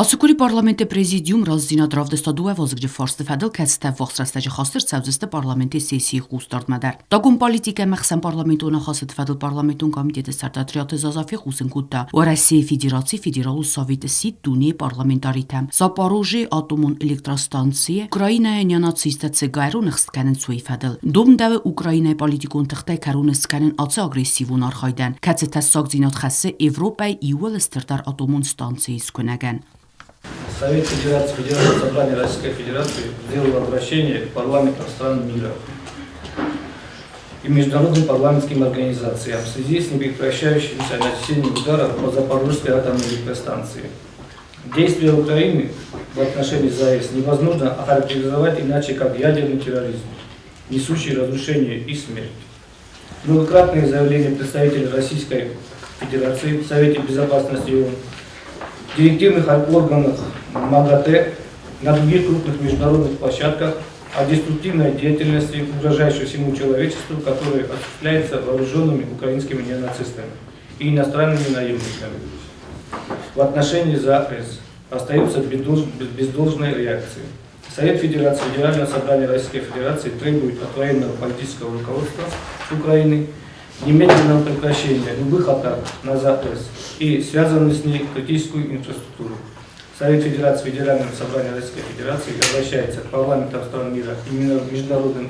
Ацы къуыри парламенты президиум разыдзинад равдыста дыууӕ вазыгджын фарсты фӕдыл, кӕцытӕ ӕввахс рӕстӕджы хаст ӕрцӕудзысты парламенты сессийы хъусдардмӕ дӕр. Дагон политикӕ ӕмӕ ӕхсӕнпарламентон ахастыты фӕдыл парламентон комитеты сӕрдар Триаты Заза фехъусын кодта, Уӕрӕсейы Федерацийы Федералон Советы сидт дунейы парламентаритӕм Запорожьейы атомон электростанцийы Украинӕйы неонацисттӕ ЦГР-ы ныхст кӕнынц уый фӕдыл. Домдӕуы Украинӕйы политикон тыхтӕй кӕрон скӕнын ацы агрессивон архайдӕн, кӕцы тӕссагдзинад хӕссы Европӕйы иууыл стырдӕр атомон станцийы скуынӕгӕн. Совет Федерации Федерального собрания Российской Федерации сделал обращение к парламентам стран мира и международным парламентским организациям в связи с непрекращающимся нанесением ударов по Запорожской атомной электростанции. Действия Украины в отношении ЗАЭС невозможно охарактеризовать иначе, как ядерный терроризм, несущий разрушение и смерть. Многократные заявления представителей Российской Федерации в Совете Безопасности ООН, директивных органах МАГАТЭ, на других крупных международных площадках о деструктивной деятельности, угрожающей всему человечеству, которая осуществляется вооруженными украинскими неонацистами и иностранными наемниками в отношении ЗАЭС, остаются без должной реакции. Совет Федерации Федерального собрания Российской Федерации требует от военного политического руководства Украины немедленного прекращения любых атак на ЗАЭС и связанную с ней критическую инфраструктуру. Совет Федерации Федерального собрания Российской Федерации обращается к парламентам стран мира и международным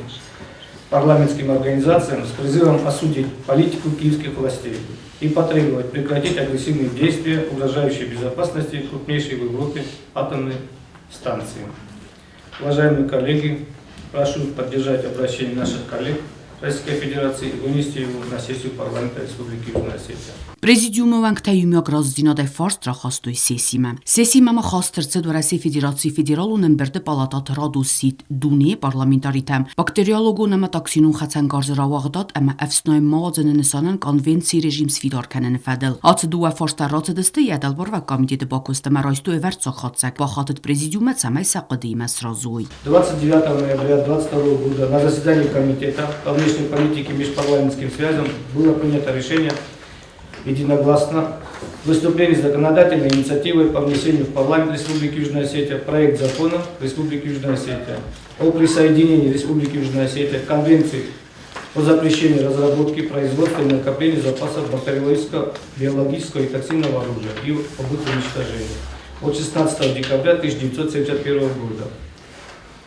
парламентским организациям с призывом осудить политику киевских властей и потребовать прекратить агрессивные действия, угрожающие безопасности крупнейшей в Европе атомной станции. Уважаемые коллеги, прошу поддержать обращение наших коллег Российской Федерации и вынести его на сессию парламента Республики Южная Осетия. Президиумы уӕнгтӕ иумиаг разыдзинадӕй фарст рахастой сессимӕ. Сессимӕ ма хаст ӕрцыд Уӕрӕсейы Федерацийы Федералон ӕмбырды палататы радон сидт дунейы парламентаритӕм бактериологон ӕмӕ токсинон хӕцӕнгарзы рауагъдад ӕмӕ ӕфснайын ма уадзыны нысанӕн конвенцийы режим сфидар кӕныны фӕдыл. Ацы дыууӕ фарста рацыдысты йӕ дӕлбарвӕг комитеты бакуыст ӕмӕ райстой ӕвӕрццаг хатдзӕг, бахатыд президиуммӕ, цӕмӕй сӕ хъуыдыимӕ сразы уой. 29 ноября 2022 года на заседании Комитета по внешней политике и межпарламентским связям было принято решение единогласно выступление с законодательной инициативой по внесению в парламент Республики Южная Осетия проект закона Республики Южная Осетия о присоединении Республики Южная Осетия к Конвенции о запрещении разработки, производства и накоплении запасов бактериологического, биологического и токсинного оружия и об их уничтожении от 16 декабря 1971 года.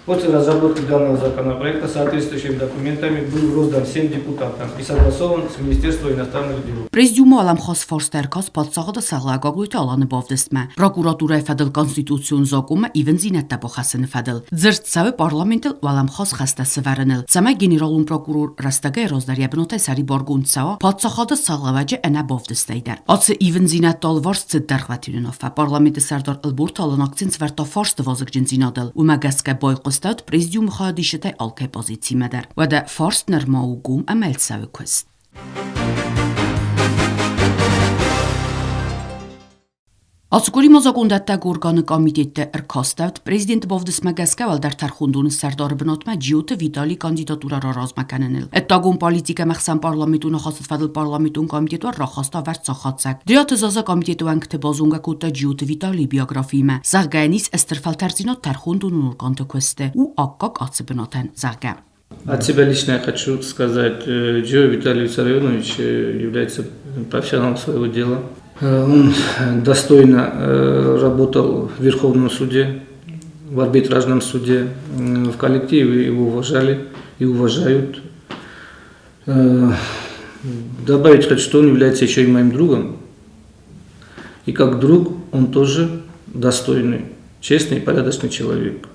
После разработки данного законопроекта соответствующими документами был роздан всем депутатам и согласован с Министерством иностранных дел. Президиумы уӕлӕмхас фарст ӕркаст паддзахады сӕргълӕууӕг Гаглойты Аланы бавдыстмӕ, прокуратурӕйы фӕдыл конституцион закъонмӕ ивындзинӕдтӕ бахӕссыны фӕдыл. Дзырд цӕуы парламентыл уӕлӕмхас хӕстӕ сӕвӕрыныл, цӕмӕй генералон прокурор рӕстӕгӕй раздӕр йӕ бынатӕй сӕрибаргонд цӕуа паддзахады сӕргълӕууӕджы ӕнӕ бавдыстӕй дӕр. Ацы ивындзинӕдты алыварс цыд дӕргъвӕтин уынаффӕ. Парламенты сӕрдар Ӕлборты Алан акцент сӕвӕрдта фарсты вазыгджындзинадыл. Уымӕ гӕсгӕ байхъуыстӕуыд президиумы хайадисджытӕй алкӕй позицимӕ дӕр. Уӕдӕ фарст нырма у гом ӕмӕ цӕуы куыст. Ацы къуыри ма закондӕттӕг органы комитетты ӕркастӕуыд президенты бавдыстмӕ гӕсгӕ уӕлдӕр тӕрхондоны сӕрдары бынатмӕ Джиоты Виталий кандидатурӕ раразмӕ кӕныныл. Ӕддагон политикӕ ӕмӕ ӕхсӕнпарламентон ахастыты фӕдыл парламентон комитет рахаста ӕвӕрццаг хатдзӕг. Дриаты Заза комитеты уӕнгты базонгӕ кодта Джиоты Виталийы биографиимӕ, зӕгъгӕ йын ис стыр фӕлтӕрддзинад тӕрхондонон органты куысты, у аккаг ацы бынатӕн, зӕгъгӕ. От себя лично я хочу сказать, Джио Виталий Виссарионович является профессионалом своего дела. Он достойно работал в Верховном суде, в арбитражном суде. В коллективе его уважали и уважают. Добавить хочу, что он является еще и моим другом. И как друг он тоже достойный, честный и порядочный человек.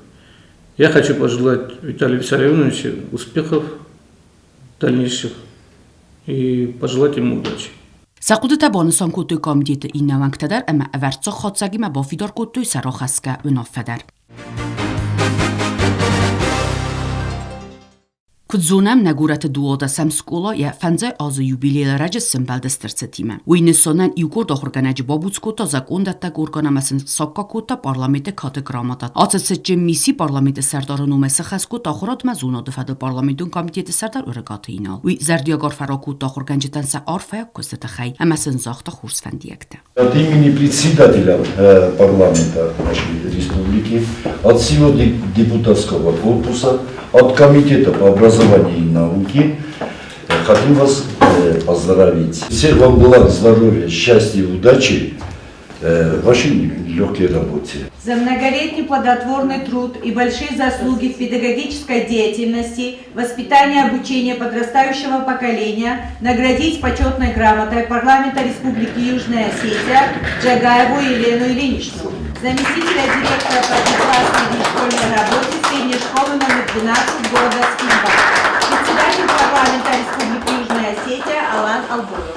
Я хочу пожелать Виталию Виссарионовичу успехов дальнейших и пожелать ему удачи. Сӕ хъуыдытӕ банысан кодтой комитеты иннӕ уӕнгтӕ дӕр ӕмӕ ӕвӕрццаг хатдзӕгимӕ бафидар кодтой сӕ рахӕсгӕ уынаффӕ дӕр. Куыд зонӕм, нӕ горӕты 12-ӕм скъола йӕ фӕндзай азы юбилейыл ӕрӕджы сӕмбӕлд стыр цытимӕ. Уый нысанӕн иукъорд ахуыргӕнӕджы бабуц кодта закъондӕттӕг орган ӕмӕ сын саккаг кодта парламенты кады грамотӕ. Ацы цытджын мисси парламенты сӕрдары номӕй сыхӕс кодта ахуырадмӕ зонады фӕдыл парламентон комитеты сӕрдар Ӕрыгаты Инал. Уый зӕрдиаг арфӕ ракодта ахуыргӕнджытӕн сӕ арфӕйаг куысты тыххӕй ӕмӕ сын загъта хорз фӕндиӕгтӕ. От имени председателя парламента нашей республики, от всего депутатского корпуса, от Комитета по образованию и науке хотим вас поздравить. Всех вам благ, здоровья, счастья и удачи в вашей легкой работе. За многолетний плодотворный труд и большие заслуги в педагогической деятельности, воспитание и обучение подрастающего поколения наградить почетной грамотой парламента Республики Южная Осетия Джагаеву Елену Ильиничну, заместителя директора по внеклассной школьной работе средней школы номер 12 города Цхинвал, председатель парламента Республики Южная Осетия Алан Албоев.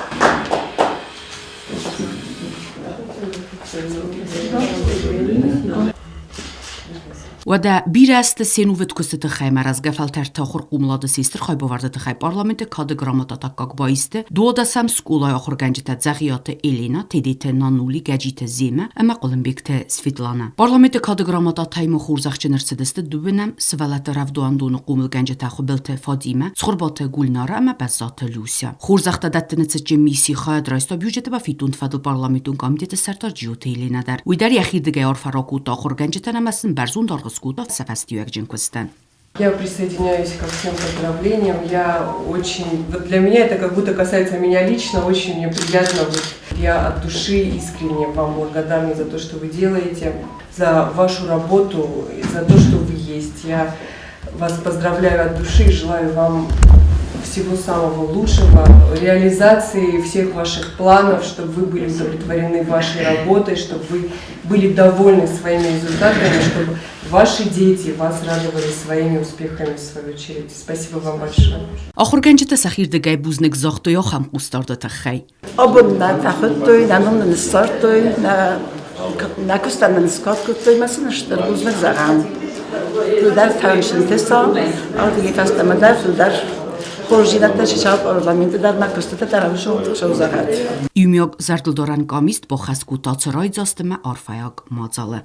Уӕдӕ бирӕ азты се нувыд куысты тыххӕй ӕмӕ рӕзгӕ фӕлтӕрты ахуырхъомылады се стыр хайбавӕрды тыххӕй парламенты кады грамотӕты аккаг баисты 12-ӕм скъолайы ахуыргӕнджытӕ Дзӕгъиаты Елена, Тедеты Нанули, Гӕджиты Земӕ ӕмӕ Хъуылымбегты Светланӕ. Парламенты кады грамотӕтӕй ма хорзӕхджын ӕрцыдысты дыууынӕм сывӕллӕтты рӕвдауӕндоны хъомылгӕнджытӕ Хуыбылты Фатимӕ, Цхуырбаты Гульнара ӕмӕ Бӕззаты Люся. Хорзӕхтӕ дӕттыны цытджын мисси хайад райста бюджеты бафиддонты фӕдыл парламентон комитеты сӕрдар Джиоты Еленӕ дӕр. Уый дӕр йӕхирдыгӕй арфӕ ракодта ахуыргӕнджытӕн ӕмӕ сын бӕрзонд аргъ скодта сӕ фӕстиуӕгджын куыстӕн. Я присоединяюсь ко всем поздравлениям. Я очень, вот для меня это как будто касается меня лично, очень мне приятно. Вот я от души искренне вам благодарна за то, что вы делаете, за вашу работу, за то, что вы есть. Я вас поздравляю от души и желаю вам всего самого лучшего, реализации всех ваших планов, чтобы вы были удовлетворены вашей работой, чтобы вы были довольны своими результатами, чтобы ваши дети вас радовали своими успехами в свою очередь. Спасибо вам большое. Ахуыргӕнджытӕ сӕхирдыгӕй бузныг загътой ахӕм хъусдарды тыххӕй. Абон нӕ фӕхуыдтой, нӕ ном нын ссардтой, нӕ нӕ куыстӕн нын скад кодтой мӕ сын стыр бузныг зӕгъӕм. Фылдӕр тӕнсынты сӕ, ардыгӕй фӕстӕмӕ дӕр фылдӕр хорздзинӕдтӕ сисал парламенты дӕр мӕ куыстытӕ дӕр ӕвзонг зӕгъӕд. Иумиаг зӕрдылдарӕн къамист бахӕс кодта Цӕрайдзасты ӕмӕ арфӕйаг мадзалы.